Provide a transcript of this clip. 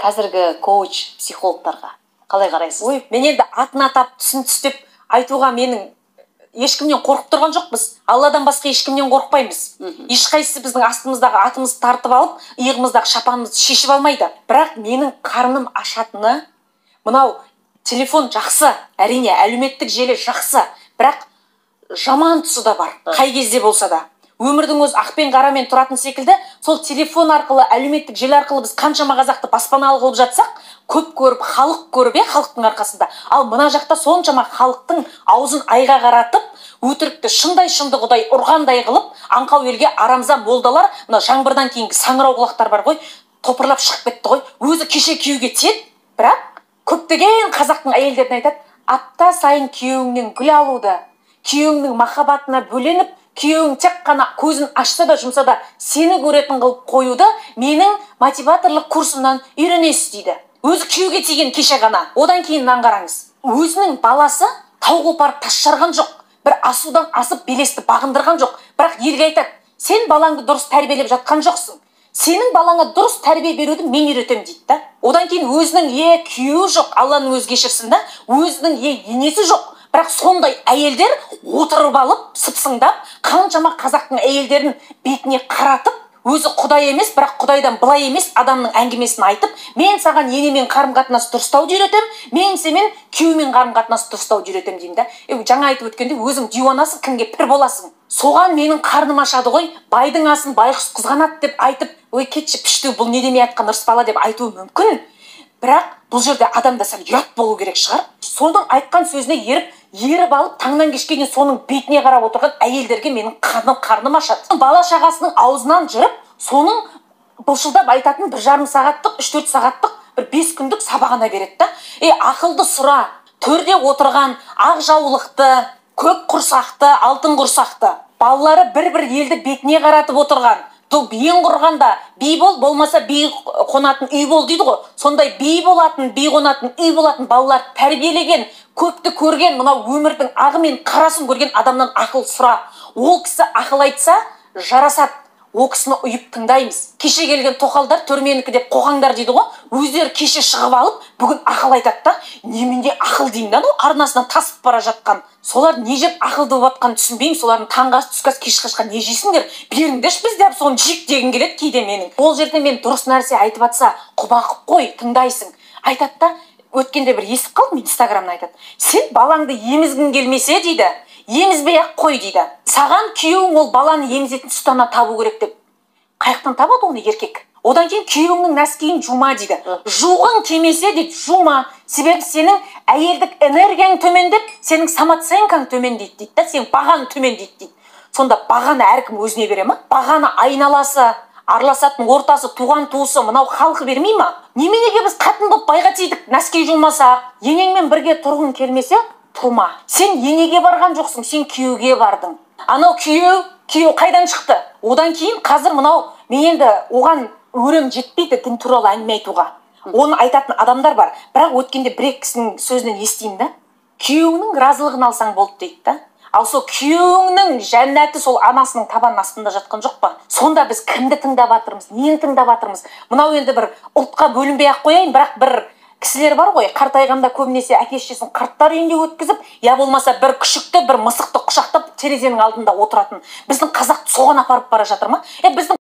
Қазіргі коуч, психологтарға қалай қарайсыз? Ой, мен енді атын атап, түсін түстеп айтуға менің ешкімнен қорқып тұрған жоқпыз. Алладан басқа ешкімнен қорықпаймыз. Ешқайсысы біздің астымыздағы атымызды тартып алып, иығымыздағы шапанымызды шешіп алмайды. Бірақ менің қарным ашатыны, мынау телефон жақсы, әрине, әлеуметтік желі жақсы, бірақ жаман тұсы да бар, қай кезде болса да. Өмірдің өзі ақ пен қарамен тұратын секілді, сол телефон арқылы, әлеуметтік желі арқылы біз қаншама қазақты баспаналы қылып жатсақ, көп көріп, халық көріп, халықтың арқасында. Ал мына жақта соншама халықтың аузын айға қаратып, өтірікті шындай шынды құдай ұрғандай қылып, аңқау елге арамза молдалар, мына жаңбырдан кейінгі саңырау құлақтар бар ғой, топырлап шығып кетті ғой. Өзі кеше күйеуге тиеді, бірақ көптеген қазақтың әйелдеріне айтады, апта сайын күйеуіңнен гүл алуды, күйеуіңнің махаббатына бөленіп, күйеуің тек қана көзін ашса да жұмса да сені көретін қылып қоюды менің мотиваторлық курсымнан үйренесіз дейді. Өзі күйеуге тиген кеше ғана. Одан кейін мынаны қараңыз. Өзінің баласы тау қопарып тас жарған жоқ, бір асудан асып белесті бағындырған жоқ. Бірақ елге айтады, сен балаңды дұрыс тәрбиелеп жатқан жоқсың. Сенің балаңа дұрыс тәрбие беруді мен үйретемін дейді да. Одан кейін өзінің күйеуі жоқ, Алланың өзі кешірсін да, өзінің енесі жоқ. Бірақ сондай әйелдер отырып алып, сыпсыңдап, қаншама қазақтың әйелдерін бетіне қаратып, өзі құдай емес, бірақ құдайдан былай емес адамның әңгімесін айтып, мен саған енемен қарым-қатынас дұрыстауды үйретемін, мен сенімен күйеумен қарым-қатынас дұрыстауды үйретемін деймін да. Жаңа айтып өткенде өзің диуанасың, кімге пір боласың? Соған менің қарным ашады ғой, байдың асын байғұс қызғанады деп айтып, ой кетші пішту, бұл не демей айтқан ырыс бала деп айтуы мүмкін. Бірақ бұл жерде адамда сәл ұят болу керек шығар. Соның айтқан сөзіне еріп алып, таңнан кешке дейін соның бетіне қарап отырған әйелдерге менің қарным ашады. Бала шағасының аузынан жырып, соның былшылдап айтатын 1,5 сағаттық, 3-4 сағаттық, бір 5 күндік сабағына береді да. Ақылды сұра, төрде отырған ақ жаулықты, көк құрсақты, алтын құрсақты, балалары бір-бір елді бетіне қаратып отырған, биін құрғанда би бол, болмаса би қонатын үй бол дейді ғой. Сондай би болатын, би қонатын үй болатын балалар тәрбиелеген, көпті көрген, мынау өмірдің ағы мен қарасын көрген адамнан ақыл сұра. Ол кісі ақыл айтса, жарасады. Ол кісіні ұйып тыңдаймыз. Кеше келген тоқалдар төрменікі деп қоғаңдар дейді ғой. Өздері кеше шығып алып, бүгін ақыл айтады да, немене ақыл деймін да, анау арнасынан тасып бара жатқан. Солар не жеп ақылды болып жатқанын түсінбеймін. Солардың таңғы ас, түскі ас, кешкі асқа не жейсіңдер? Беріңдерші біз деп соны жейік дегім келеді кейде менің. Ол жерде мен дұрыс нәрсе айтып жатса, құба-құп қой, тыңдайсың. Айтады да, өткенде бір естіп қалдым, Инстаграмнан айтады. Сен балаңды емізгің келмесе дейді, емізбей ақ қой дейді. Саған күйеуің ол баланы емізетін сүт ана табу керек деп. Қаяқтан табады оны еркек? Одан кейін күйеуіңнің нәскиін жума дейді. Жуғың келмесе дейді, жума. Себебі сенің әйелдік энергияң төмендеп, сенің самооценкаң төмендейді дейді да, сенің бағаң төмендейді дейді. Сонда бағаны әркім өзіне бере ма? Бағаны айналасы, араласатын ортасы, туған туысы, мынау халқы бермей ма? Неменеге біз қатын болып байға тидік, нәски жумасақ? Енеңмен бірге тұрғың келмесе, тұрма. Сен енеге барған жоқсың, сен күйеуге бардың. Анау күйеу қайдан шықты? Одан кейін қазір мынау, мен енді оған өрем жетпейді дін туралы әңгіме айтуға. Оны айтатын адамдар бар. Бірақ өткенде бір екі кісінің сөзінен естимін да. Күйеуіңнің разылығын алсаң болды дейді да. Ал сол күйеуіңнің жәннаты сол анасының табанының астында жатқан жоқ па? Сонда біз кімді тыңдап жатырмыз, нені тыңдап жатырмыз? Мынау енді бір ұлтқа бөлінбей ақ қояйын, бірақ бір кісілер бар ғой, қартайғанда көбінесе әке шешесін қарттар үйінде өткізіп, я болмаса бір күшікті, бір мысықты құшақтап терезенің алдында отыратын. Біздің қазақ соған апарып бара жатыр ма? Біздің